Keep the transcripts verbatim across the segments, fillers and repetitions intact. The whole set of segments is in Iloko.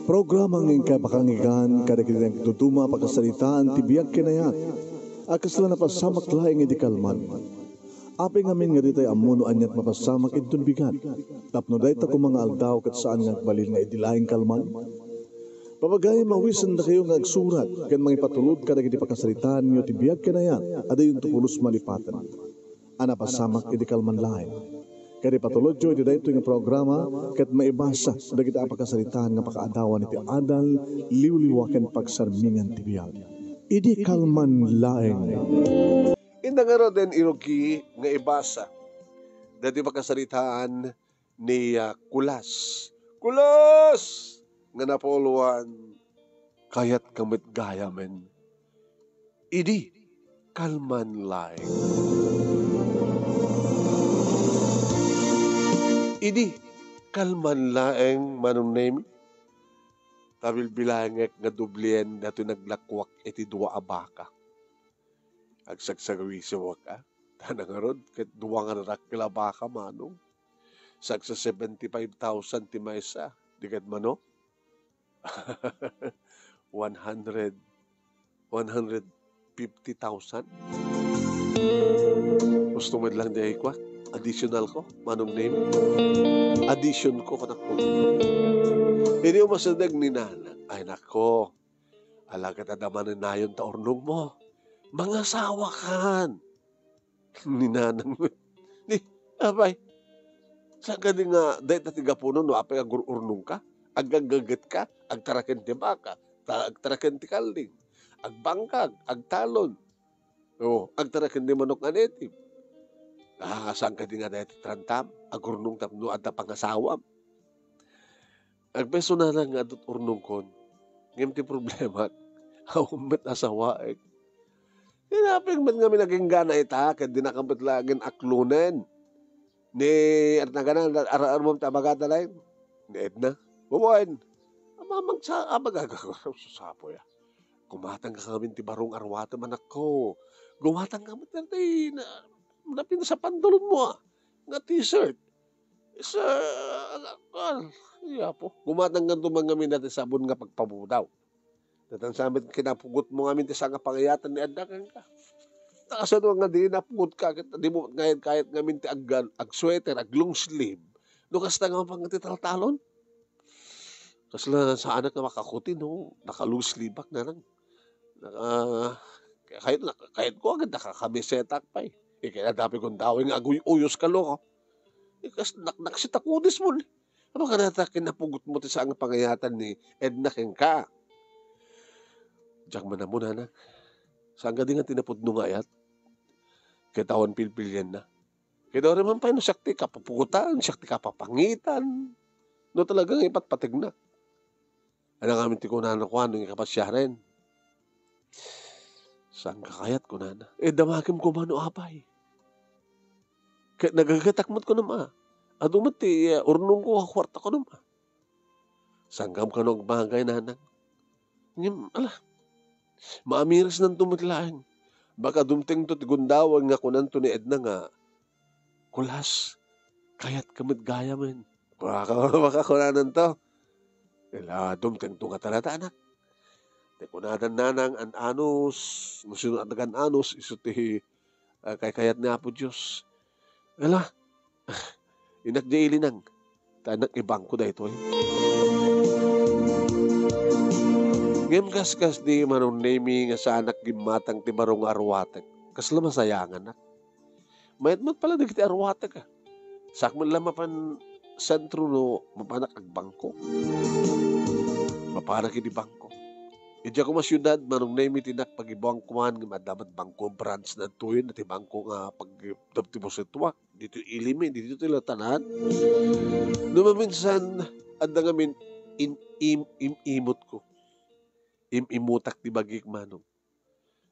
Programa nga inkay pakangigan kadagiti nagduduma a pakasaritaan ti biag ken ayat a kasla napasamak laeng idi kalman. Apay ngamin nga ditay ammo no aniat mapasamak inton bigat, tapno dayta koma nga aldaw ket saan nga agbalin nga idi laeng kalman? Papagayam, awisendakayo nga agsurat ken mangipatulod kadagiti pakasaritaanyo ti biag ken ayat a dayonto pulos malipaten a napasamak idi kalman laeng. Ket ipatulodyo iti daytoy nga programa ket maibasa dagiti a pakasaritaan nga pakaadawan iti adal, liwliwa ken pagsarmingan ti biag. Idi kalman laeng. Inda ngaruden, irugi, nga ibasa daytoy pakasaritaan ni, ah, Kulas. Kulas! Nga napuloan, kayat ka met gayamen. Idi kalman laeng. Idi kalman laeng, Manong Nemi. Kabilbilangek nga dublien datoy naglakuak iti dua a baka. Agsagsagawisiwak, a? Tana ngarud, ket dua nga dakkel a baka, Manong. Sagsa seventy-five thousand ti maysa, di ket mano? One hundred, one hundred fifty thousand. Gusto mo lang di ay kwa? Additional ko, Manong Nemi. Addition ko, kanak ko. Idi umasideg ni Nana, ay nako, alagad a damanen nayon ta urnong mo. Mangasawa kan. Ni Nanang, ni, apay, saan ka di nga, dayta ti gapuno no apay agur-urnong ka? Aggaggaget ka, agtaraken ti baka, ta-, agtaraken ti kalding, agbangkag, agtalon. O, agtaraken ti manok nga native. Ah, saan ka di nga dayta trantam? Agurnong tapno adda pangasawam. Agpersonal nga adut urnongkon. Ngem ti problema, awan met asawaek. Inaping met ngamin aginggana ita, ket dinakam met laeng aklonen. Ni, at nagana, ar-, ar-, ar-, ti abagada laeng? Ni Edna. Wen. Amamang sa, abagaga, susapoy, a. Gumatang ka ngamin ti barong arwatem, anakko. Gumatang ka met ti na, napinsa pantalon mo, a, nga t-shirt. Sa, ah, ay, Apo, gumatang kanto man ngamin ti sabon nga pagpabudaw. Datan sa amin kinapugot mo ngamin ti sanga pangayatan ni Edna kenka. Ta kasano nga di napugot ka, ket di mo kayat-kayat ngamin ti aggan-, agsweater, aglong sleeve. No kasta nga pang ti taltalon? Kasla saanak nga makakuti, no? Naka-long sleeve ak, Nanang. Naka-, kayat, naka-, kayat ko agad, nakakamisetak pay. Ikaya dapi kong dawing aguy-uyos ka, loko. Ikas naknak si takudis mo ni. Ano ka nata kinapugot mo ti saan nga pangayatan ni Edna kenka? Diak man ammo, Nanang. Saan ka di nga tinapudno nga ayat? Ket awan pilpilienna. Ket awan man pay no siak ti kapupugotan, siak ti kapapangitan. No talaga nga ipatpategna. Ano ngamin ti kunana kuan no ikapasiaren? Saan ka kayat kunana? Eh, damakem koma no apay. Ket nagagatak met kunam a. Adu met ti, eh, urnong ko a kuarta kunam a. Saan kam kano agbagay, Nanang? Ngem, ala, maamirisnanto met laeng. Baka dumtengto ti gundaway nga kunanto ni Edna nga, "Kulas, kayat ka met gayamen." Baka, baka kunananto. Ila, dumtengto nga talata, anak. Ti kunadan Nanang, an-anus, no sino at nagan-anus, isu ti, ah, kaykayat ni Apo Dios. Ila, Inak di ilinang, ta inak ibangko daytoy. Ngem kaskas di Manong Nemi nga saanak gimmatang ti baro nga arwatek, kasla masayanganak. Mayat met pala dagiti arwatek, a. Saak met la mapan sentro no mapanak agbangko. Mapanak idi bangko. Idiay koma siudad, Manong Nemi, ti inak pagibangkoan, ngem adda met bangko branch na tuyen, ti bangko nga pag-, ti bosituak. Ditoy ilimi, ditoy ti latanan. No maminsan, adda ngamin in-, im-, im-, imutko. Im-imutak ti bagik, Manong.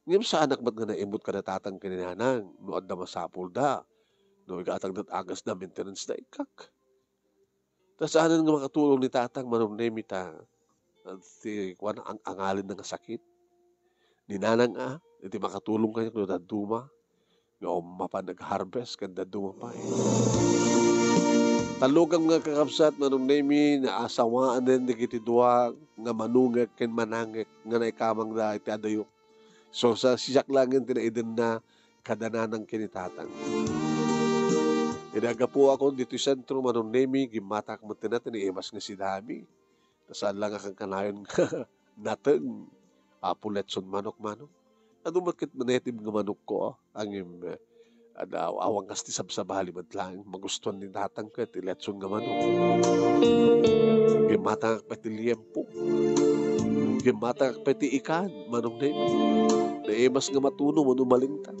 Ngem saanak met nga naimut kada tatang ken ni nanang no adda masapulda, no igatangdat agasda, maintenance da ikkak. Ta saanen nga makatulong ni tatang, Manong Nemi, ta, ah, ti kuan, ang-angalenna nga sakit. Ni nanang, a, iti makatulong kaniak no dadduma, nga um, mapan nag-harvest ken dadduma pay. Tallo gayam nga kakabsat, Manong Nemi, naasawaanen dagiti dua nga manungek ken manangek nga naikamangda iti adayo. So, sa siak laengen ti naidenna kada nanang ken ni tatang. Idi aggapuakon ditoy sentro, Manong Nemi, gimmatak met ti naimas nga sidami. Ta saan la nga kankanayon nga nateng, Apo, letson manok, manong. Adu met ket native nga manokko, ngem, eh, adda awan kas ti sabsabali met laeng, magustuhan ni tatang ket ti letson nga manok. Gimmatangak pay ti liempo. Gimmatangak pay ti ikan, Manong Nemi. Naimas nga matuno wenno malingta.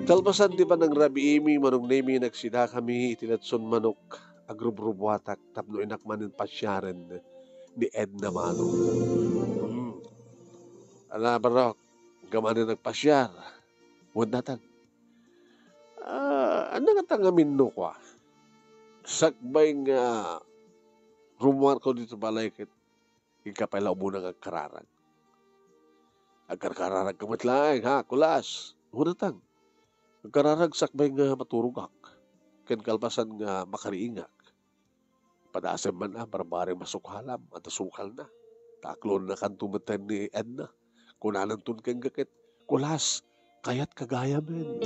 Kalpasan ti panangrabiimi, Manong Nemi, nagsidakami iti letson manok. Agrubrubuatak tapno innak manen pasiaren ni Edna manong. Hmm. Ala, barok, inka manen nagpasiar. Wen, tatang. Ah, ania ngata ngamin no kua? Sakbay nga rummuarko ditoy balay ket inka pay la umuna nga agkararag. Agkarkararagka met laeng, ha, kulas? Wen, tatang. Agkararag sakbay nga maturogak, ken kalpasan nga makariingak. Padasem man a, barbareng masukalam, adda sukalna. Ta aklonakanto met ni Edna. Kunananton kenka ket, "Kulas, kayatka gayamen."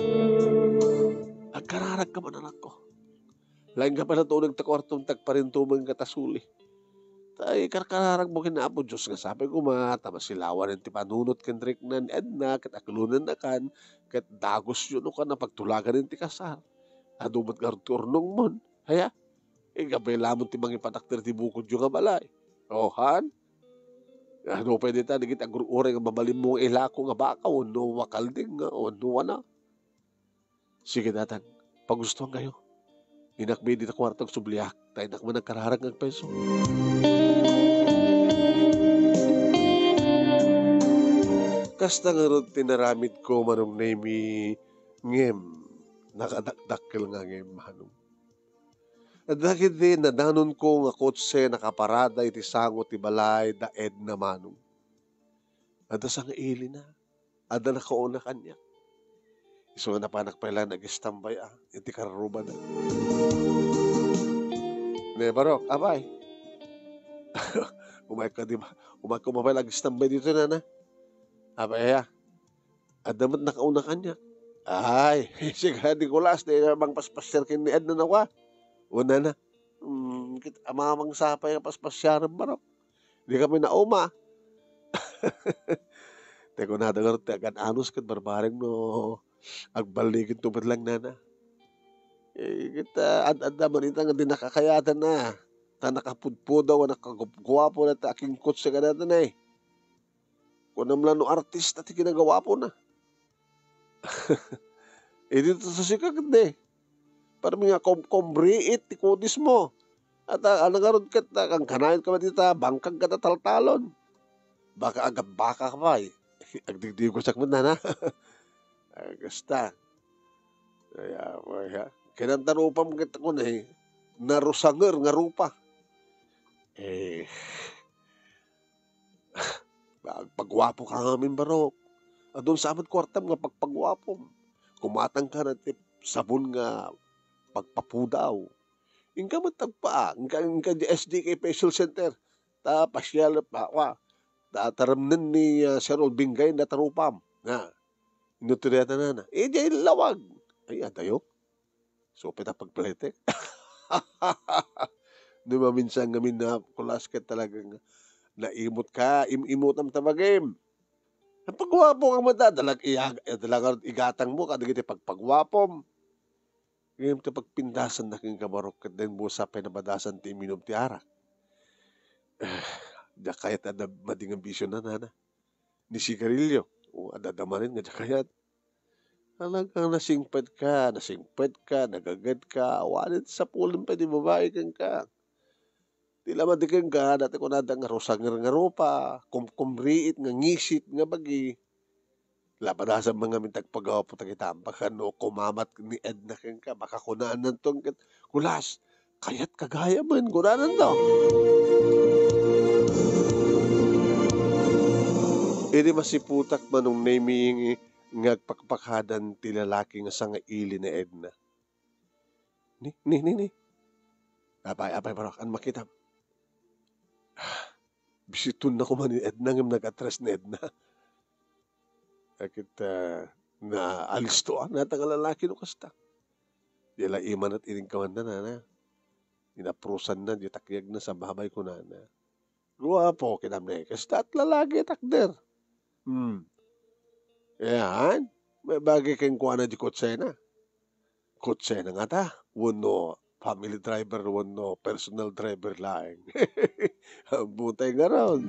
Agkararagka man, anakko. Laeng ka pay la uneg ta kuartom, ti agparintumeng ket asuli. Ta ikarkararagmo ken Apo Dios nga sapay koma ta masilawanen ti panunot ken rikna ni Edna ket aklonennakan ket dagusyo no kua a pagtulaganen ti kasar. Adu met ngarud ti urnongmon. Aya? Inka pay laeng ti mangipatakder ti bukodyo nga balay. O, han? Adu pay dita dagiti agur-uray nga mabalinmo nga ilako nga baka wenno makalding nga wenno wana? Sige, tatang. Pagustuankayo. Innak met dita kuarto, agsubliak. Ta innak man agkararag nga agpayso. Kasta ngarud ti naramidko, Manong Nemi, ngem nakadakdakkel nga ngem, Manong. Dagiti nadanonko nga kotse nakaparada iti sango ti balay da Edna, Manong. Adda sangailina. Adda nakauna kaniak. Isu nga napanak pay laeng nag-istambay, a, iti karrubada. Ne, barok, apay. Umayka, di ba? Umayka, umapay, nag-istambay ditoy, nana. Apay, aya? Adda met nakauna kaniak. Ay, siak, Nicolas, ti mangpaspasiar ken ni Edna, nana, kua? Wen, nana. Hmm, ket amamangsa pay a paspasiarem, barok. Dikami nauma. Ti kunada ngarud ti agan-anos ket barbareng no agballigen to met laeng, nana. Eh, ket, ah, ad-adda man ita nga di nakakayatan na. Ta nakapudpudaw a nakagupguapo na ta akingkotse kadata na, eh. Kunam la no artista ti kinagawapona. Idi to sa sika ket di. Parang nga kom-, kombriit ti kudismo. At, ah, ano ngarud ket, ah, kankanayon ka met ita, bangkag ka ta taltalon. Baka agabbaka ka pay. Agdigdigosak met, nana. Ah, kasta. Ay, apo, ya. Kinanta rupam ket ako na, eh. Narusanger nga rupa. Eh, agpaguapo ka ngamin, barok. Adun sa met kuartam nga pagpaguapom. Kumatang ka na ti sabon nga pagpapudaw. Inka met agpa, inka, inka di S D K Facial Center. Ta pasial pa, wa. Ta taremnen ni, ah, Sir Olbingay na tarupam. Na. Inuturiatan na na. Eh, di ay lawag. Ay, adayo. Supit a pagpalitek. No maminsan ngamin na kulas ket talagang naimot ka, im-imutam ta bagim. Napaguapo ka met, dalag iyag-, dalag igatang mo kadagiti pagpaguapom. Ngem ti pagpindasan na kenka, barok, ket dayta sa pay nabadasan ti iminum ti arak. Diak kayat adda madi nga bisio na, nana. Ni sigarilyo. O, adda manen nga diak kayat. Talagang nasingpet ka, nasingpet ka, nagaget ka, awanen sapulen pay ti babai kenka. Ti la madi kenka, dayta kunada nga rusanger nga rupa, kumkumriit nga ngisit nga bagi. Labadasan man ngamin ti agpagawapo ta kita, baka no kumamat ni Edna kenka, baka kunananto ket, "Kulas, kayatka gayamen," kunananto. Idi masiputak, Manong Nemi, nga agpakpakadan ti lalaki nga sangaili ni Edna. Ni, ni, ni, ni. Apay, apay, bro, an makitam? Bisitonna koma ni Edna ngem nagatres ni Edna. Ket, ah, naalisto, ah, nata nga lalaki no kasta. Di la imanat ining kawanna, nana. Inaprusanna, di takyagna sa babay ko, nana. Guapo, kinamne. Kasta at lalaki, takder. Hmm. Ayan. May bagay kenkuana di kotsena. Kotsena ngata, wenno family driver, wenno personal driver laeng. Butay ngarud.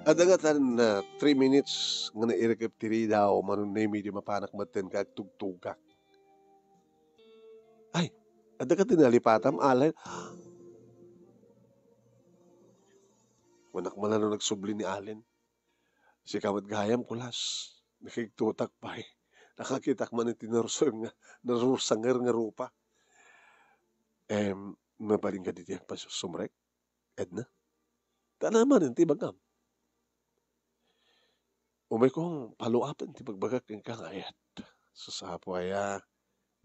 Adda ngatan, ah, three minutes nga nairikep ti ridaw, Manong Nemi, di mapanak metten ka agtugtugak. Ay, adda ka ti nalipatam, Allen? Kunak man no nagsubli ni Allen. Sika met gayam, kulas. Nakigtutak pay. Nakakitak man iti narusang nga, narusanger nga rupa. Em, mabalin ka diti agpasusumrek, Edna? Ta naman ti ibagam. Umay kong paluapen ti bagbagak kenka nga ayat. Sus, Apo aya,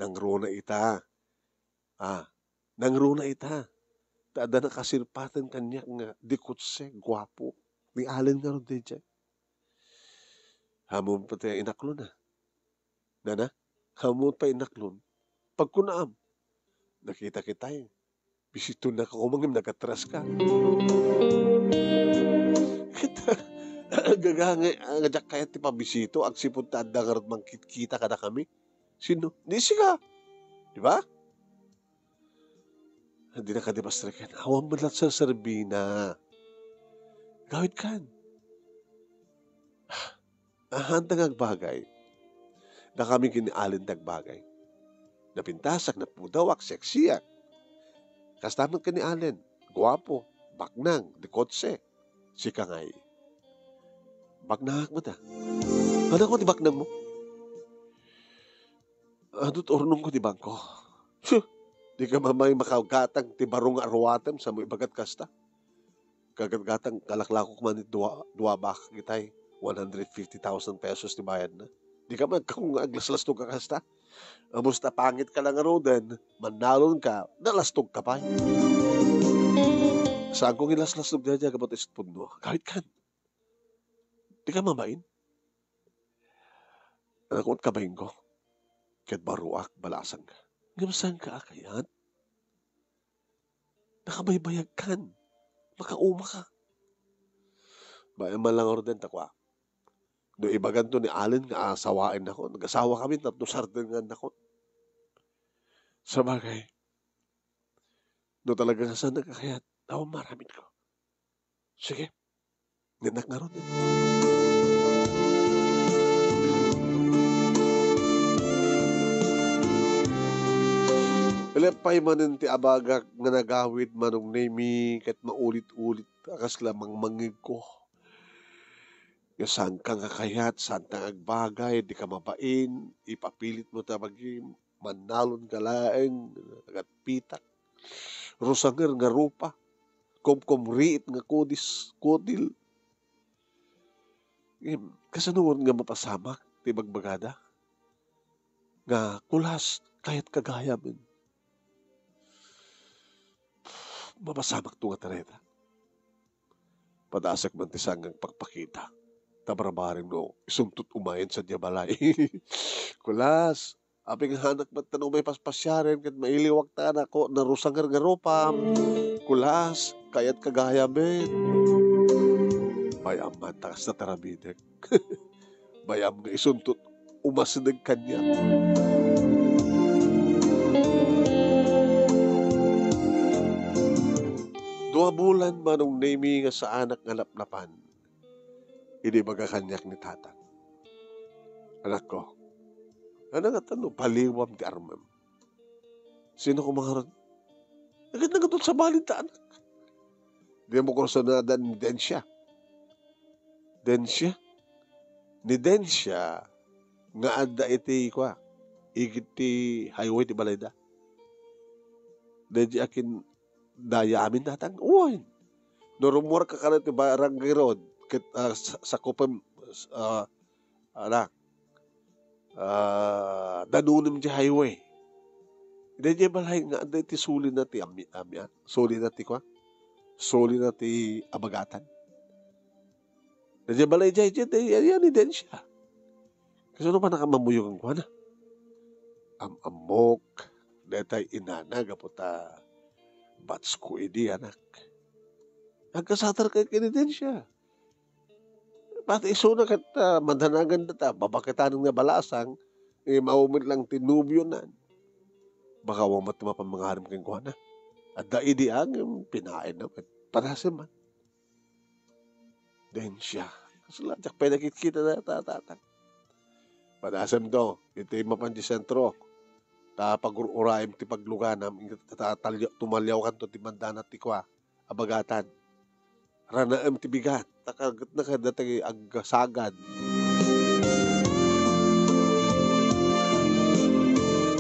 nangruna ita. Ah, nangruna ita. Ta adda nakasirpaten kaniak nga di kotse, guapo. Ni Allen ngarud daydiay. Ammom pay ti inaklon, ah. Nana, ammom pay inaklon. Pagkunaam, nakita kitay. Bisitonnaka koma ngem nagatras ka. Ket, gaga nga, nga diak kayat ti pabisito, agsipud ta adda ngarud mangkitkita kadakami. Sino? Ni sika. Di ba? Dina kadi pastreken. Awan met la serserbina. Gawid kan. Ahan ta nga agbagay. Dakami ken ni Allen ti agbagay. Napintasak, napudawak, seksiak. Kasta met ken ni Allen. Guapo, baknang, di kotse. Sika ngay. Baknangak met, ah. Ania koma ti baknangmo? Adu ti urnongko ti bangko. Phew! Dika mamay makagatang ti baro nga aruatem, sa mo ibagat kasta. Kagatgatang kalaklakok man iti dua, dua bakak itay, one hundred fifty thousand pesos ti bayadna. Dika man agkakung nga aglaslastog a kasta. Amos ta pangit ka la ngaruden, mannalon ka, nalastog ka pay. Saanko nga ilaslastog daydiay gapu ta istupudno. Gawid kan. Dika mabain. Anak met kabainko, ket baroak, balasang. Ngem saanka a kayat? Nakabaybayag kan. Makauma ka. Bay-am man la ngaruden ta kua. No ibaganto ni Allen nga asawaennakon, nagasawa kami tapno sardengannakon. Sabagay, no talaga nga saannak a kayat, awan maaramidko. Sige. Ngenak ngarud. Ileppay manen ti abagak nga nagawid, Manong Nemi, ket maulit-ulit a kasla mangmangngegko. Nga saanka nga kayat, saanta nga agbagay, dika mabain, ipapilitmo ta bagim, mannalon ka laeng, agagpitak. Rusanger nga rupa, kumkumriit nga kudis, kudil. Ngem, kasano nga mapasamak ti bagbagada? Nga kulas, kayat ka gayamen. Mapasamakto nga tareta. Padasek man ti sanggang pakpakita. Ta barbareng no isuntot umayen sadiay balay. Kulas, apinghanak met ta no umay paspasiaren ket mailiwak ta anakko, narusanger nga rupam. Kulas, kayat ka gayamen. Bay-am man ta kasta tarabidek. Bay-am nga isuntot umasideg kaniak. Dua bulan, Manong Nemi, nga saanak nga napnapan. Idi ibaga kaniak ni Tatang, "Anakko, ania ngata no paliwam ti armem?" Sino koma ngarud? Agid nagdut sa balid ta anak. Di mo kursunada ni Dencia. Dencia? Ni Dencia nga adda iti kua, igid ti highway ti balayda. Daydi akin daya amin, Tatang? Wen. No rummuarka kada ti Barangay Road, ket, ah, sa-, sakupem, ah, ala, ah, danunem ti highway. Daydiay balay nga adda iti sulina ti Ami-, Amian, sulina ti kua, sulina ti Abagatan. Daydiay balay jay, jay, jay, yan, yan, Edencia. Kasano pay nakamammuyo kenkuana? Am-ammok, daytay inana gapu ta batsko idi, anak. Agkasatarka ken Edencia. Pati isuna ket, ah, madanagan data, babaketanen nga balasang, eh, maumet lang ti nobionan. Baka awan met ti mapan mangarem kenkuana. Adda idi ngem pinaayna met. Padasem man. Edencia. Kasla, diak pay nakitkita da, ta-, ta-, ta-, Padasem to, iti mapan ti sentro. Ta pagur-urayem ti pagluganam, ta-, ta-, talya-, tumaliawkanto ti bandana ti kua, Abagatan. Ranaem ti bigat, ta kagetna kada ti agasagad.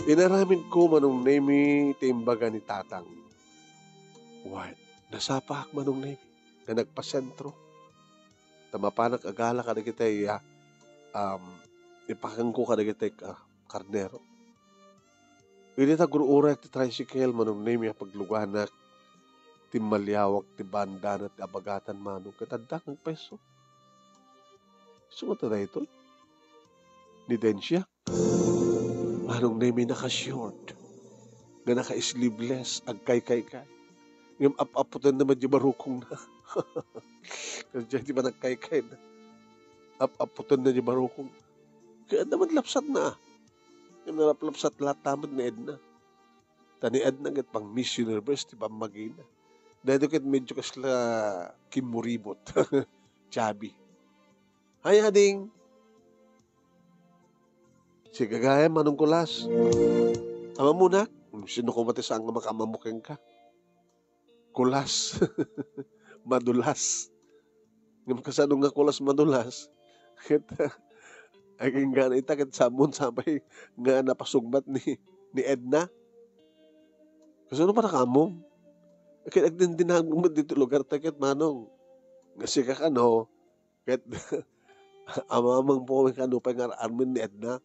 Inaramidko, Manong Nemi, ti imbaga ni Tatang. Wen, nasapaak, Manong Nemi, nga nagpasentro. Ta mapanak agala kadagiti, ah, um, ipakenko kadagiti, ah, karnero. Idi ta agur-urayak ti tricycle, Manong Nemi, a pagluganak, timmaliawak ti bandana ti Abagatan, Manong, ket adda nga agpayso. Isu ngata daytoy? Ni Edencia? Manong Nemi, naka-short nga naka-sleeveless, agkaykayka. Ngem ap-aputenna met diay barukongna. Kasdiay ti panagkaykayna. Ap-aputenna diay barukongna. Ket adda met lapsatna. Ngem nalaplapsat latta met ni Edna. Ta ni Edna ket pang Miss Universe ti pammagina. Daytoy ket medyo kasla kimmuribot. Chubby. Hi, ading. Sika gayam, Manong Kulas. Amamonak? Hmm, sino koma ti saan nga makaamamo kenka? Kulas. Madulas. Ngem kasano nga kulas madulas? Ket, agingga ita ket sammon sapay nga napasugmat ni, ni Edna. Kasano pay nakaammo? Ket agdindinamag met ditoy lugarta ket, Manong. Nga sika kano, ket amamangpok kano pay nga ar-armen ni Edna.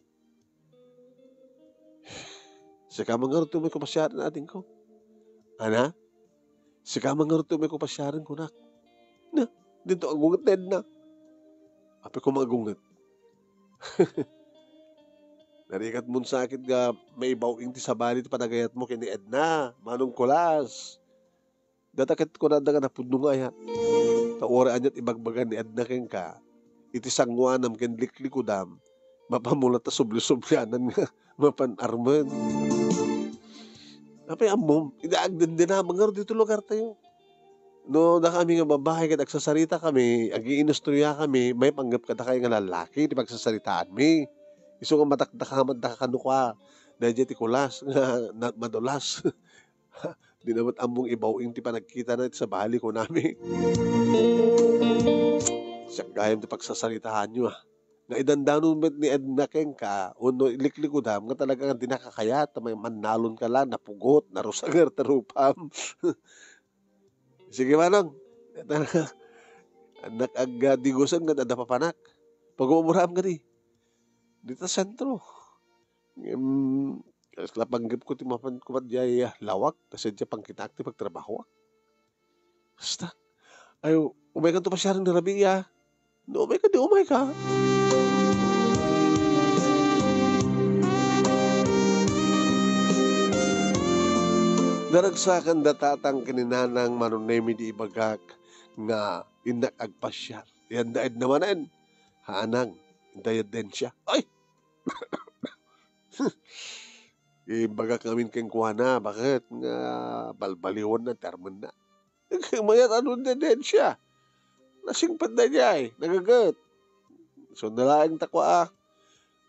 Sika man ngarud ti umay ko pasiaren, adingko. Ana? Sika man ngarud ti umay ko pasiaren, kunak. Na, dinto agunget ni Edna. Apay koma agunget? Narikatmon sa ket nga maibaw-ing ti sabali ti panagayatmo ken ni Edna, Manong Kulas. Data ket kunada nga napudno nga aya. Ta uray aniat ibagbaga ni Edna kenka, iti sangoanam ken liklikudam, mapamulat ta subli-sublianan nga mapan armen. Apay ammom, idi agdindinamag ngarud ditoy lugartayo. No dakami nga babai ket agsasaritakami, agiinistoriakami, maipanggep kadakami nga lallaki ti pagsasaritaanmi. Isu nga madakdakamatda kano kua, daydiay ti Kulas nga na-, madulas. Dina met ammong ibaw-ing ti panagkitana iti sabali, kunami. Siak gayam ti pagsasaritaanyo, ah. Nga idandanon met ni Edna kenka, wenno iliklikudam nga talaga nga dinaka kayat, ta may mannalonka la, napugot, narusager ti rupam. Sige, manong. Annak agdigusen nga adda papanak. Pagumuraam kadi. Dita sentro. Ngem, kasla panggepko ti mapan koma diay, ah, lawag, ta sadiay pangkitaak ti pagtrabahoak. Basta, ay, umaykanto pasiaren ni rabii, ah. No umayka, di umayka. Naragsakan da tatang ken ni nanang Manong Nemi di ibagak nga innak agpasiar. Yan daed naman, ha, anang, dayad den siya. Ay! Imbagak ngamin kenkuana, baket nga balbaliwanna ti armenna. Mayat a no deden siya. Nasingpet daydiay, nagaget. So, nalaeng ta kua,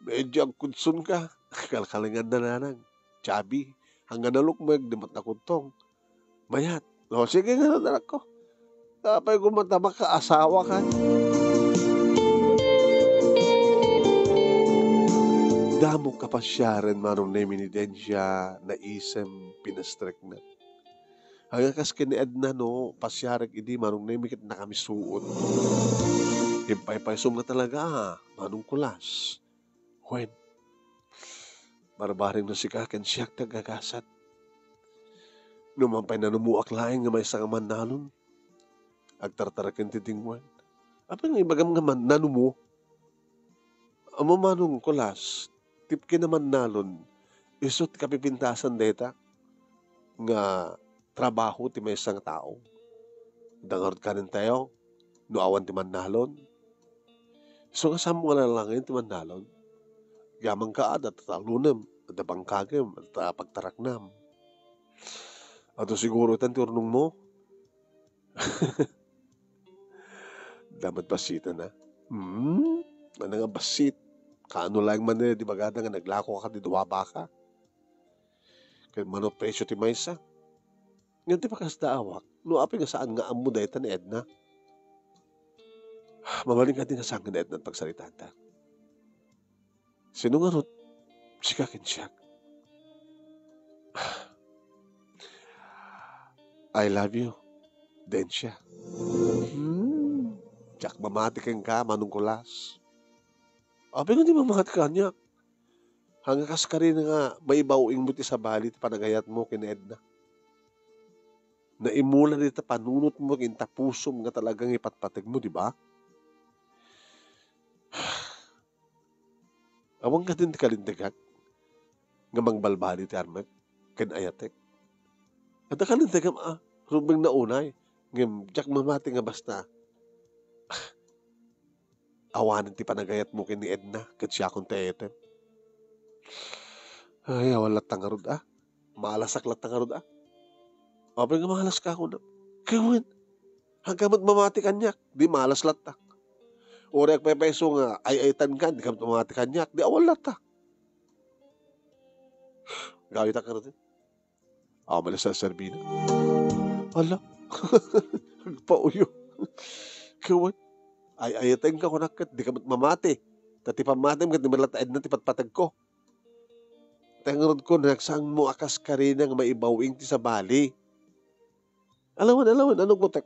medyo agkudsonka. Kalkalingan da nanang. Chubby, hanggang nalukmeg, di met nakuttong. Mayat. O, sige nga, anakko. Apay koma ta makaasawa ka. Damo kapasiaren Manong Nemi ni Dencia, naisem, pinastrekna. Ania kas ken ni Edna no pasiarek idi Manong Nemi ket nakamisuot. Impaypaysom nga talaga, Manong Kulas. Wen, barbareng no sika ken siak ti aggagasat. No man pay nanumoak laeng nga maysa nga mannalon, agtartaraken ti dingwen. Apay nga ibagam nga man-, nanumo? Ammom, Manong Kulas, ti kinamannalon, isu ti kapipintasan dayta nga trabaho ti maysa nga tao. Dangarod kanen tayo, no awan ti mannalon. Isu nga saan mo nga lalangen ti mannalon? Yamanka, adda talonem, adda bangkagem, adda pagtaraknam. Adu siguro itan ti urnongmo? Damet bassit, a. Hmm? Ania nga bassit? Kaano laeng man di bagada nga naglako ka di dua baka? Ket mano presio ti maysa? Ngem ti pakasdaawak, no apay nga saan nga ammo dayta ni Edna? Mabalin kadi nga saan nga ni Edna ti pagsaritaanta? Sino ngarud? Sika ken siak. I love you, Dencia. Hmm. Diak mamati kenka, Manong Kulas. Apay nga di mamati kaniak? Ania kas karina nga maibaw-ing mo ti sabali ti panagayat mo ken Edna? Naimula dita panunot mo ken ta pusom nga talagang ipatpateg mo, di ba? Awan kadin ti kalinteg nga mangbalbali ti armek ken ayatek. Adda kalinteg a rumbeng na unay, ngem diak mamati nga basta awanen ti panagayat mo ken ni Edna ket siakon ti ayatem. Ay, awan latta ngarud, a. Maalasak latta ngarud, a. Apay nga maalaska, kunam? Ket wen, ania ka met mamati kaniak, di maalas latta. Uray agpaypayso nga ay-ayatanka, di ka met mamati kaniak, di awan latta. Gawitak ngarud. Awan met la serserbina. Ala, agpauyo. Ket wen, ay-ayatanka, kunak ket di ka met mamati. Ta ti pammatim ket di met latta Edna ti patpategko. Ta ngarud ko, nagsangmo a kas karina nga maibaw-ing ti sabali. Alawen, alawen, anok mo tek?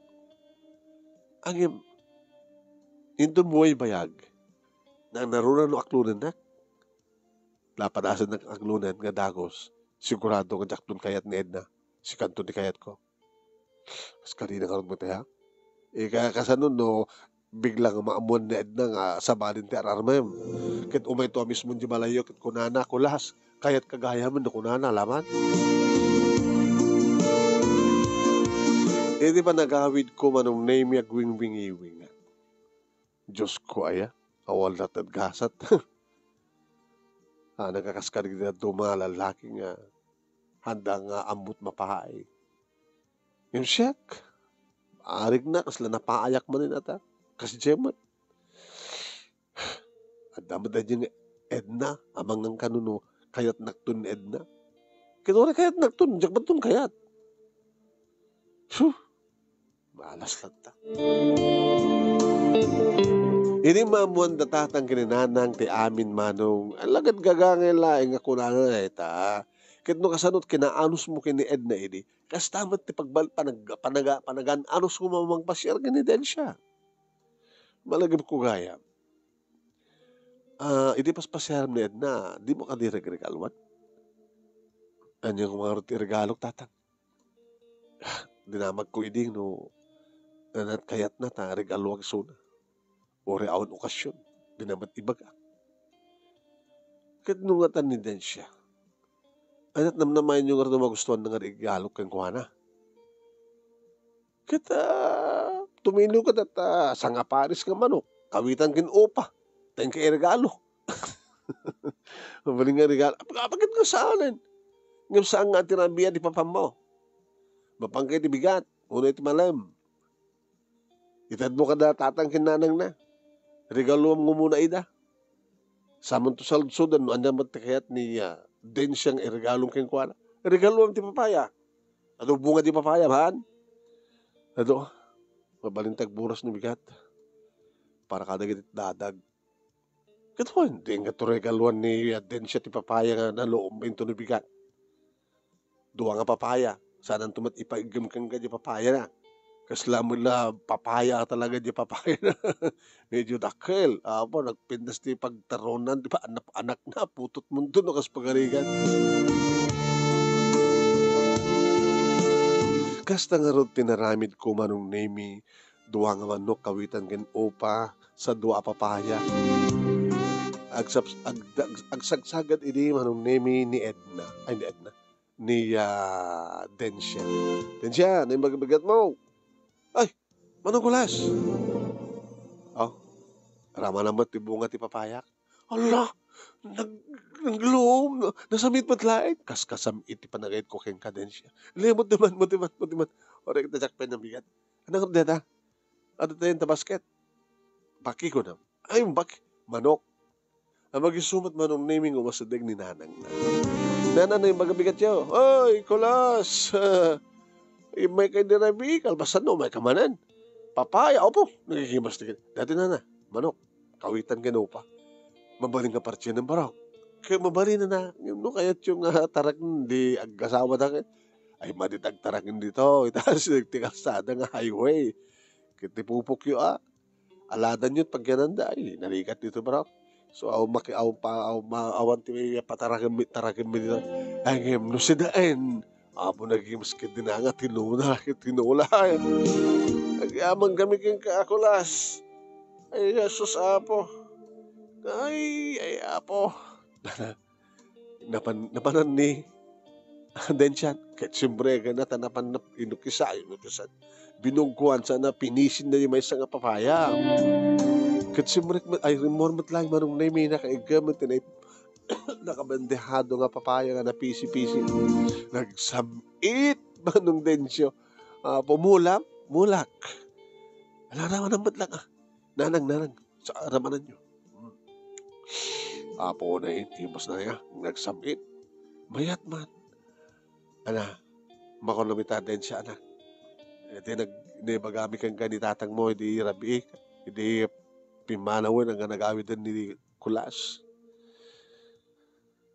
Ngem, inton mo ay bayag, nang naruna no aklonennak. Lapadasennak aklonen nga dagus, sigurado nga diakton kayat ni Edna, sikanto ti kayatko. Kas karina ngarud met aya? Ika, kasano no bigla nga maammuan ni Edna nga sabalin ti ar-armem? Ket umayto a mismo di balayyo ket kunana, "Kulas, kayatka gayam," no kunana, laman. Iti panagawidko, Manong Nemi, agwingwingiwing. Diosko aya, awan latta ti gasat. Ania nga kas kadagiti dadduma a lallaki nga haanda nga ammot mapaay. Ngem siak, arigna, kasla napaayak manen ata. Kas Jemet. Adda met daydi nga Edna, amangan kano no kayatnakton ni Edna. Ket uray kayatnakton, diak met ton kayat. Huh! Malas latta. Idi maammuan da tatang ken ni nanang ti amin, Manong, alagad gagangay laeng nga kunana dayta. Ket no kasano ti kinaanusmo ken ni Edna idi, kasta met ti pagbal-, panag-, panaga-, panagan-anusmo a mangpasiar ken ni Dencia. Malagipko gayam. Ah, idi paspasiarem ni Edna, dimo kadi regregaluan? Ania nga ngarud ti iregalok, tatang? Dinamagko idi no ania ti kayatna ta regaloak isuna. Uray awan okasion, dina met ibagak. Ket no ngatan ni Dencia, ania ti namnamaenyo ngarud a magustuanna nga iregalok kenkuana? Ket, ah, tumiliw ka dayta sangaparis nga manok, kawitan ken upa, ta inka iregalo. Mabalin nga regalo. Ap-, apay ket nga saanen? Ngem saan nga ti rabiat ti papammo? Mapanka iti bigat, wenno iti malem. Itedmo kada tatang ken nanangna. Regaluam ngarud ida. Samanto saludsodem no ania met ti kayat ni, ah, Dencia nga iregalom kenkuana. Regaluam ti papaya. Adu bunga ti papaya, haan? Adu, mabalin ti agburas no bigat. Para kadagiti dadag. Ket wen, di inka regaluan ni, ah, Dencia ti papaya nga naluom inton bigat. Dua nga papaya, Saananto met ipaiggem kenka diay papaya na. Kasla met la papaya talaga diay papaya na. Medyo dakkel. Apo, nagpintas ti pagtaronan, di ba, anak-anak na, putotmonto no kas pagarigan. Kasta ngarud ti naramidko, Manong Nemi, dua nga manok, kawitan ken upa, sa dua a papaya. Agsabs-, ag-, ag-, agsagsagad idi, Manong Nemi, ni Edna. Ay, ni Edna. Ni, ah, Dencia. "Dencia, ano yung bigat mo?" "Ay, Manong Kulas." "Oh, rama na met ti bunga ti papayak." "Ala, nag-, nagluom, na-, nasamit met laeng." Kas-, kasamit ti panagayat ko ken ka, Dencia. "Limot naman, mutiman, mutiman." Orek na Jack Pen ang bigat. "Anong deta? Ano tayo ta basket?" "Baki ko na." "Ay, baki. Manok." Ang mag-isu met Manong Nemi nga umasideg ni nanangna. "Nana, no, yung bigat yo. Oy, Kulas! Immay ka idi rabii, kalpasan no, umay ka manen. Papaya, opo, nagigimas ti kin-, dati nana, manok, kawitan ken upa. Mabalin nga parti ng barok." Kaya mabalin na na, no, kayat yung, ah, tarak di agkasawa da ken. Ay, madi ti agtarak dito, itaas ti kalsada nga highway. Ket ti pupok yo, ah, aladan yo't pagyananda, ay, narigat dito, bro. So, aw maki-, aw pa, aw ma-, awan ti pataraken mi, taraken mi dito. Ay, ngem, no sidaen, apo naging maski dinanga, tinuna, tinula. Agyaman kami ken ka, Kulas. Ay, Jesus, Apo. Ay, ay, Apo. Napan-, napanan ni Dencia, ket siyempre, kaya ta napan-, inukisa, inukisan. Binugkuan sana, pinisin na yung maysa nga papaya. Ket siyempre, ay, rimor met lang, Manong Nemi, nakaiga met, tinay-, nakabendehado nga papaya nga napisi-pisi. Nagsam-it, Manong Dencio. Ah, pumulak, mulak. Ala, raman met lang, ah. Nanang, nanang, sa ramanan yo. Hmm. Apo na, eh, imbas na niya, nagsam-it. Mayat man. Ana, makuno mi ta, Dencia, anak. Iti nag-, nibagami kenka ni tatang mo, idi rabii, idi pimmanawen nga nagawiden ni Kulas.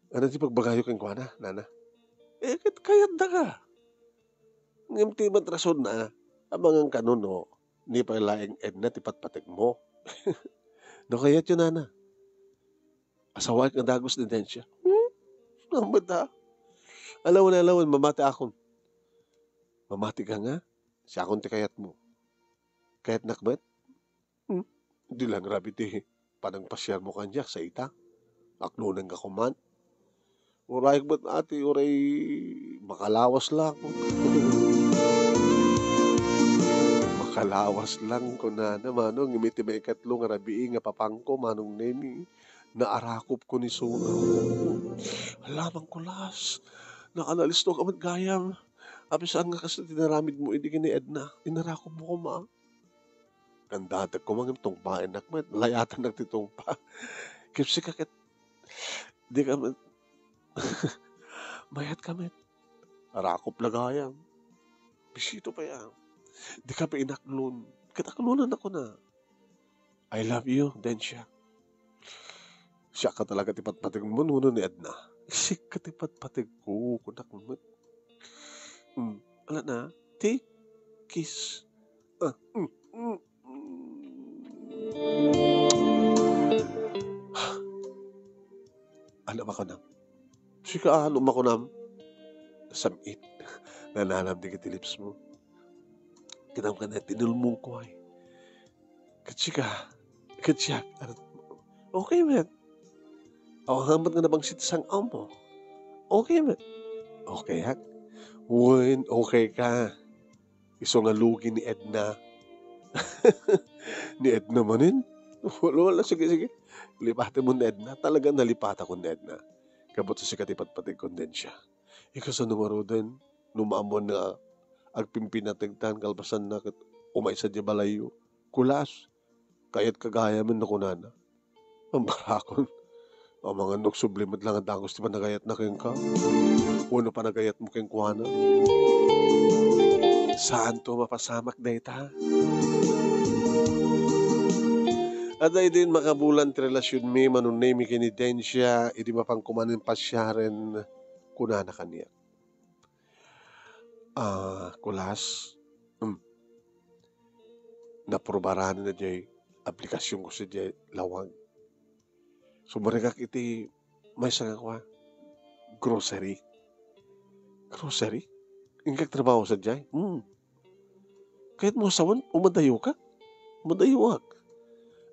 Ano ti pagbagayo kenkuana, nana? Eh, ket kayatda ka. Ngem ti met rasonna, amangan kano no, ni pay laeng Edna ti patpategmo. No kayatyo, nana, asawaek nga dagus ni Dencia. Hmm? Ambet, ha? Alawen, alawen, mamati akon. Mamati ka nga? Siakon ti kayatmo. Kayatnak met? Hmm? Di lang rabii ti panangpasiarmo kaniak sa ita. Aklonen ka koman. Uray met, ati, uray makalawas lang. Makalawas lang, kunana, Manong, ngem iti maikatlo nga rabii nga papangko, Manong Nemi, naarakop ko ni Suna. Hala, Mang Kulas, nakanalisto ka met gayam. Apay saan nga kasta ti naramidmo idi ken ni Edna, inarakopmo koma. Kandatek koma ngem tungpaennak met, layatannak ti tungpa. Kipsi ka ket, di ka met, mayat ka met. Arakop la gayam. Bisito pay a. Di ka pay inaklon. Ket aklonennakon a. I love you, Dencia. Siak ka talaga ti patpategmo, wenno ni Edna? Siak ka ti patpategko, kunak met. Mm, ala na, take kiss. Ah, mm, mm, mm. Ano makunam? Sika, ano makunam? Sam-it. Nananam dagiti lips mo. Kinam ka na tinulmong ko ay. Ket sika, ket siak, ano, okay met. Awan met nga nabangsit ti sang-am mo. Okay met. Okay ak. Wen, okay ka. Isu nga lugi ni Edna. Ni Edna manen? Wala, wala. Sige, sige. Lipaten mo ni Edna. Talaga nalipatakon ni Edna. Kabut sa sika ti patpategkon, Dencia. Ikasano ngaruden, no maammoan nga agpimpinategtan kalpasanna ket umaysa diay balayyo? Kulas, kayatka gayamen, no kunana. Ambarakon. Amangan no agsubli met lang a dagus ti panagayatna kenka. Wenno panagayatmo kenkuana. Saanto mapasamak dayta. Adda idin makabulan ti relasionmi, Manong Nemi ken ni Dencia, idi mapanko manen pasiaren, kunana kaniak. Ah, kulas. Hmm. Naprobaran na jay aplikasyon ko sa jay lawag. Sumrekak iti maysa nga kua, grocery. Grocery? Ingka agtrabaho sa jay? Hmm. Kayat mo sawen, umadayo ka? Umadayo ak.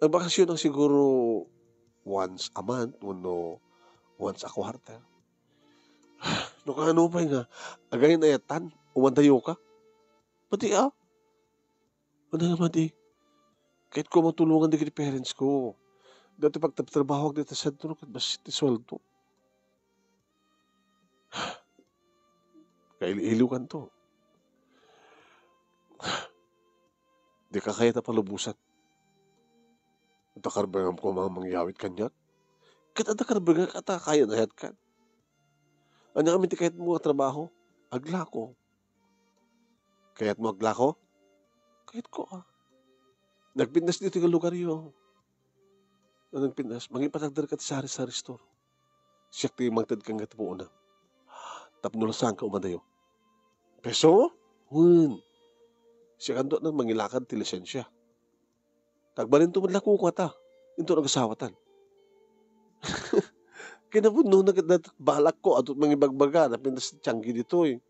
Ang bakasyon ang siguro once a month, wenno once a quarter. No kano pay nga, agayat-ayatan, umadayo ka? Pati, ah. Ano naman, eh? Kayat ko matulongan dagiti parents ko. Dati pagtabtrabaho dito sa sentro, ket basta ti sweldo. Kaili-iliw kanto. Di ka kayat a palubosan. Adda karbengam ko mga mangyawit kaniak. Ket adda karbengak a ta kayan-ayat kan. Ania kami ti kayat mo nga trabaho? Aglako. Kayat mo aglako? Kayat ko, ah. Nagpintas dito nga lugar yo. Nagpintas, mangipatagder ka ti sari-sari store. Siak ti mangted kan nga ti puona. Tapno la saan ka umadayo. Peso? Wen. Siak anto na mangilakad ti lisensia. Tagbalin to met la kukuata. Into nagasawatan. Kinapudno na ket balak ko, adut mangibagbaga, napintas ti tianggi ditoy.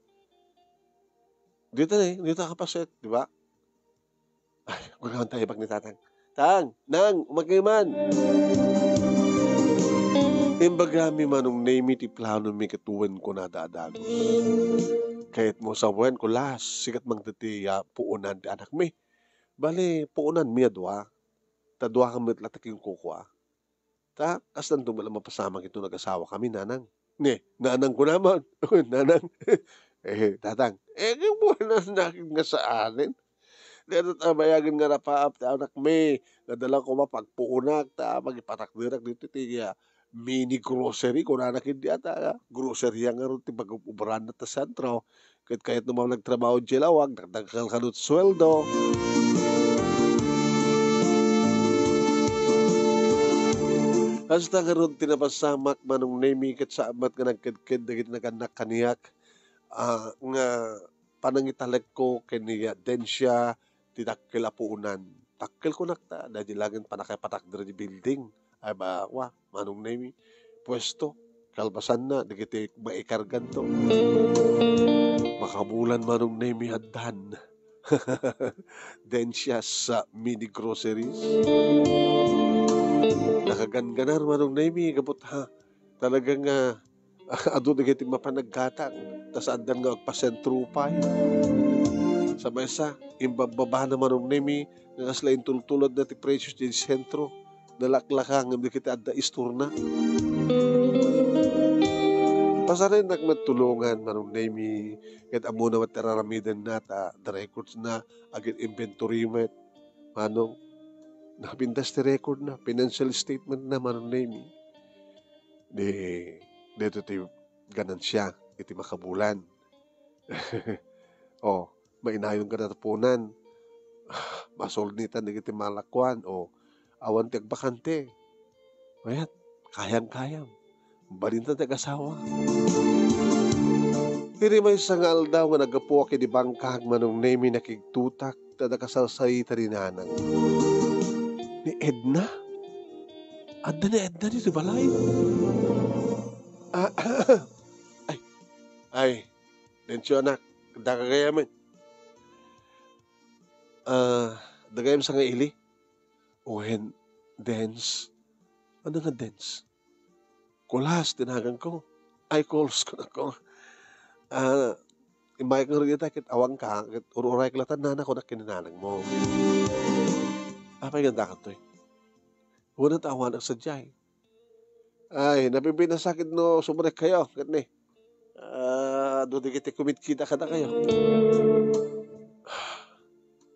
Dito na eh, dito kapaset, di ba? Ay, gagawan tayo bag ni Tatang. Tang, Nang, umakay man. Imbaga mi manong Nemi ti plano mi ket wen ko nada adagus. Kayat mo sawen ko las, sikat mang ti ah, puonan ti anak mi. Bali, puonan mi a dua. Ta dua ka met la ti kinkukua. Ta, kastan duman a mapasamak ito nagasawa kami, nanang. Ne, nanang ko naman. Nanang. Eh, tatang. Eh, kung buwan na nakin nga saanen. Dito ta bayagan nga rapaap ti anak mi. Nadala ko mapagpuunak ta magipatakderak dito ti ah, mini grocery. Kunana kin di ata, ah, grocery nga ron ti pag-ubran na ta sentro. Ket kayat no man nagtrabaho diay lawag, dakdakkel kano ti sueldo. Kasta ngarud ti napasamak, Manong Nemi, ket saan met nga nagkedked dagiti nagannak kaniak, ah, nga panangitalekko ken ni Dencia ti dakkel a puonan. Dakkel kunak ta, daydi laeng pannakapatakder ti building. Ay ba, wa, Manong Nemi, puesto, kalpasanna, dagiti maikarganto. Makabulan Manong Nemi addan. Dencia's Mini Groceries. Nakaganganan Manong Nemi, gabut ha. Talaga nga, adu dagiti mapan naggatang, ta saandan nga agpasentro pay. Sa maysa, imbabbabana Manong Nemi, nga kasla intultulodna ti presyo ti sentro, nalaklaka ngem dagiti adda istorna. Pasarennak met tulongan, Manong Nemi, ket ammona met ti ar-aramidenna ta the records na, agin inventory met, Manong, napintas ti record na, financial statement na, Manong Nemi. Di, dito ti ganansia, iti makabulan. Oh, mainayon ka na tapunan. Masolnitan dagiti malakuan. Oh, awan ti agbakante. Mayat, kayam-kayam. Balinta ti agasawa. Iti maysa nga aldaw nga naggapuak iti bangkag Manong Nemi nakigtutak ta nakasarsarita ni Nanang. Ni Edna? Adda ni Edna ditoy balay? Ah, ay, ay, Dencio, anak, adda ka gayamen. Ah, adda gayam sa nga ili? Wen, Dens. Ano nga Dens? Kulas, tinagan ko. Ay, Kuls, kunako. Ah, immayak nga rugita, ket awan ka, ket ur-urayek latan nana, kunak ken ni nanang mo. Apay nga dakato, eh? Wen, awan ak sadiay. Ay, napipinasakit no sumrek kayo, ket ni. Ah, adu dagiti kumitkita kadakayo.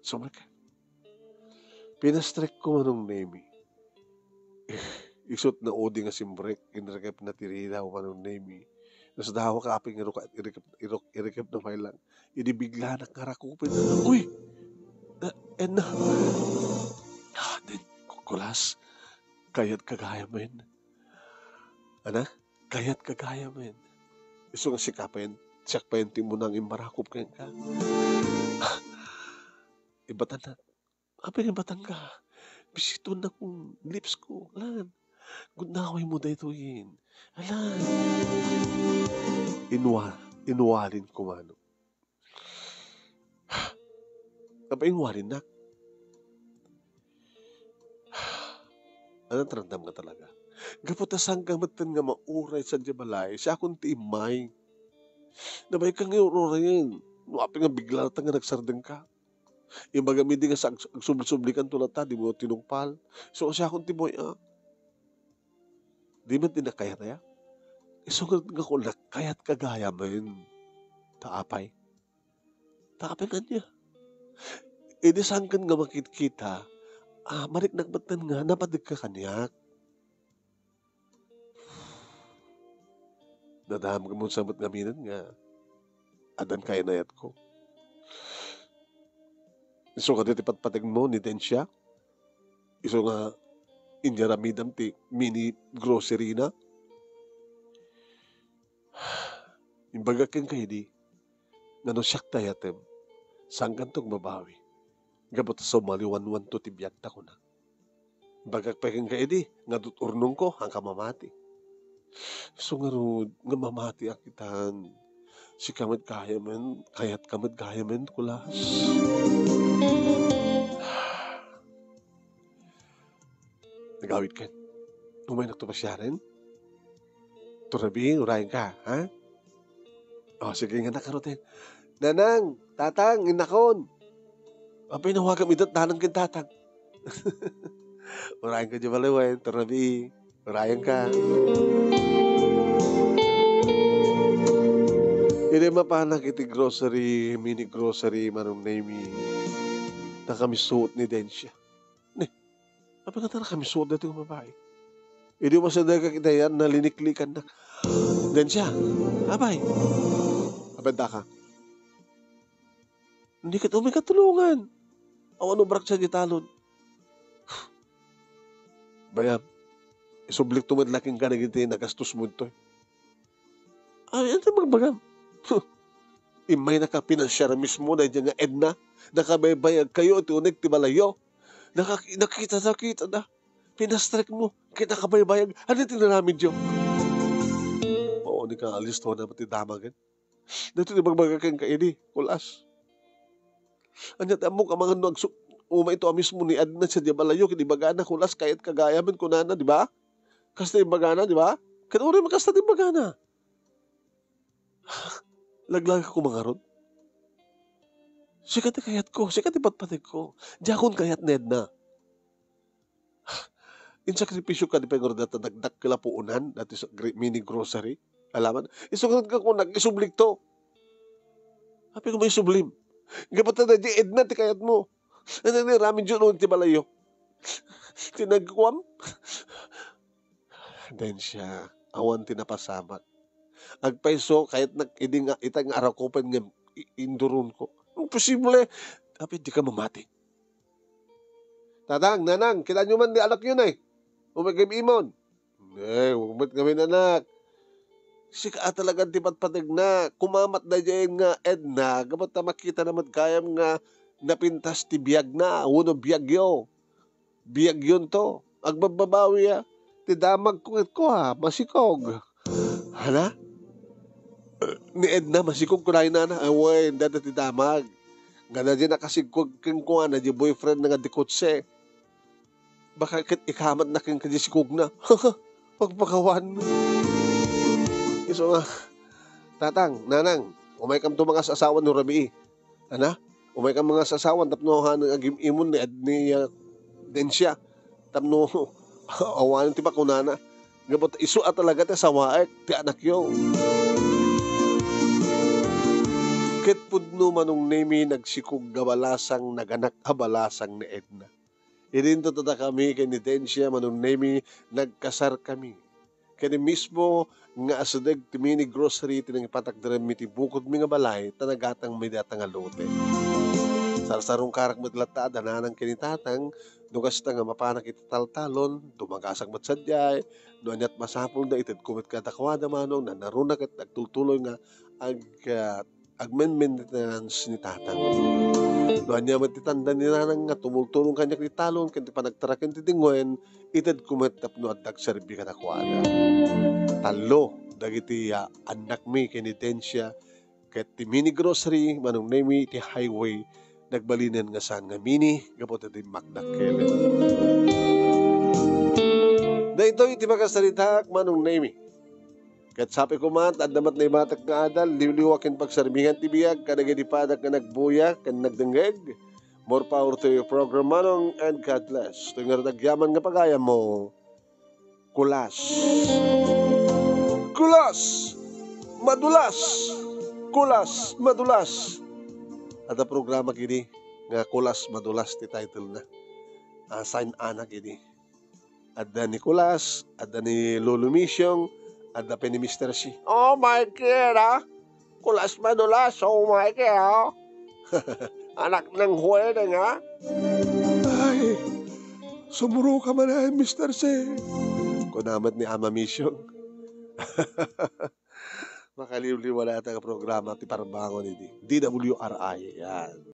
Sumrek. Pinastrek ko Manong Nemi. Isut na udi nga simrek, inrekep na ti ridaw Manong Nemi. Nasdawa ka aping iruk-, irikep, iruk-, irikep na pay lang. Idi bigla na karakupen. Uy! Ah, Edna! Ah, din, kukulas. Kayat ka gayam, men. Ana? Kayat ka gayam, men. Isu nga sikapen. Siak pay ti umuna nga immarakop kenka. Ibatan na. Apay nga ibatan ka? Bisituennak ti lips ko. Alan, gundawaymo daytoyen. Alan. Inwa-, inwalin ko manok. Apay inwalinnak? Ania ti ramdamka talaga? Gapu ta saanka metten nga mauray sadiay balay, siakon ti immay. Nabayagka nga ur-urayen. No apay nga bigla latta nga nagsardengka. Imbagam idi nga sa-, agsubli-sublikanto latta, dimo tinungpal. So, siakon ti buy-am. Di met ti nakayat aya? Isu nga, nga kung nakayatka gayamen. Ta apay? Ta apay nga ania? Idi saankan nga makitkita, ah, mariknak metten nga napadekka kaniak. Nadamagmo sa met ngamin nga addan kainayatko. Isu kadi ti patpategmo ni Dencia? Isu nga inyaramidam ti mini grocery na? Imbagak kenka idi nga no siak ti ayatem, saankanto agbabawi. Gapu ta sumaliwanwanto ti biagta, kuna. Imbagak pay kenka idi nga dut-urnongko, saanka mamati. Isu ngarud nga mamatiak itan. Sika met gayamen, kayatka met gayamen, kulas. Nagawidkan. Umaynakto pasiaren? Tornabii, urayenka, ha? O, sige, innak ngarud. Nanang, tatang, innakon. Apay, nawagam ida ti nanang ken tatang. Urayenka diay balay, wen, tornabii. Urayenka. Idi mapanak iti grocery, mini grocery, Manong Nemy, nakamisuot ni Dencia. Ne, apay nga ta nakamisuot daytoy nga babai? Idi umasidegak iti ayan, naliniklikannak. Dencia, apay? Apay, daka? Di ket umay katulongan. Awan obrak sadiay talon. Bayam, isublikto met la kenka dagiti nagastos mo ditoy. Ay, ania ti ibagbagam? Immaynaka pinansiar mismo daydiay nga Edna. Nakabaybayagkayo iti uneg ti balayyo. Naka-, nakita, nakita da. Pinastrek mo. Ket nakabaybayag. Ania ti inaramidyo? Mao ni ka, alisto na ti damagen. Daytoy ti ibagbaga kenka idi, kul-as. Ania ti ammok amangan no agsu-, umayto a mismo ni Edna sadiay balayyo, ket ibagana, kul-as, kayatka gayamen, kunana, di ba? Kasta imbagana, di ba? Ket uray kasta ti imbagana. Laglagak koma ngarud. Sika ti kayatko, sika ti patpategko. Diakon kayat ni Edna. Insakripisyo kadi pay ngarud dayta dakdakkel a puonan, dayta sa gri-, mini grocery. Alaman, isu ngarud nga kunak, isublikto. Apay koma isublim? Gapu ta daydiay Edna ti kayatmo. Ania ti inaramidyo no ti balayyo? Ti nagkuam? Dencia, awan ti napasamak. Agpayso, kayatnak idi nga, ita nga arakupen nga i-, induronko. Imposible. Apay, dika mamati. Tatang, nanang, kitaenyo man ti anakyo, ne. Umaykay im-imon. Eh, umet ngamin, anak. Sika a talagan ti patpategna. Kumamat daydiay nga Edna, gapu ta makitana met gayam nga napintas ti biagna, wenno biagyo. Biagyonto. Agbabbabawi a. Ti damagko ket kua, masikog. Ania? Ni Edna, masikog, kuna ni nana. Ay, wen, dayta ti damag. Nga daydiay nakasikog kenkuana, di boyfriend na nga di kotse. Baka ket ikamatna kenka di sikogna. Pagpakawan. Isu nga, tatang, nanang, umaykamto mangas-asawa no rabii. Ania? Umaykam mangas-asawa tapno awanen agim-imon ni, ni, ah, Dencia. Tapno awanen ti makunana. Gapu ta isu a talaga ti asawaek, ti anakyo. Ket pudno Manong Nemy nagsikog a balasang, naganak a balasang ni Edna. Idinto dakami ken ni Dencia, Manong Nemy, nagkasarkami. Ken mismo nga asideg ti mini grocery ti nangipatakderanmi ti bukodmi nga balay, ta nagatangmi dayta nga lote. Sarsarungkarak met latta a dananang ken ni tatang, No kasta nga mapanak iti taltalon, dumagasak met sadiay, no aniat masapulda, itedko met kadakuada, Manong, nanaruna ket agtultuloy nga ag-, ah, agmenmaintenance ni Tatang. No ania met ti tanda ni Nanang nga tumultulong kaniak ti talon ken ti panagtaraken ti dingwen, itedko met tapno adda agserbi kadakuada. Tallo dagiti, ah, annakmi ken ni Dencia, ket ti mini grocery, Manong Nemi, ti highway, nagbalinen nga saan nga mini gapu ta dimmakdakkelen. Daytoy ti makasaritaak, Manong Nemi. Ket sapay koma, adda met naibatak nga adal, liwliwa ken pagserbian ti biag kadagiti padak nga nagbuya ken nagdengngeg. More power to your program, Manong, and God bless. Toy ngarud agyaman nga pagayammo, Kulas. Kulas! Madulas! Kulas! Madulas! Adda programa kidi nga Kulas Madulas ti title na. Ah, sign anak idi. Adda ni Kulas, adda ni Lolo Misyong, adda pa ni Mister C. Oh my God, ah! Kulas Madulas, oh my God, ah! Anak ng Huwede nga. Ay, sumuruka man ay, Mister C. Kuna met ni Ama Misyong. Makaliwliwa latta nga programa ti Parbangon idi. D W R I, yan.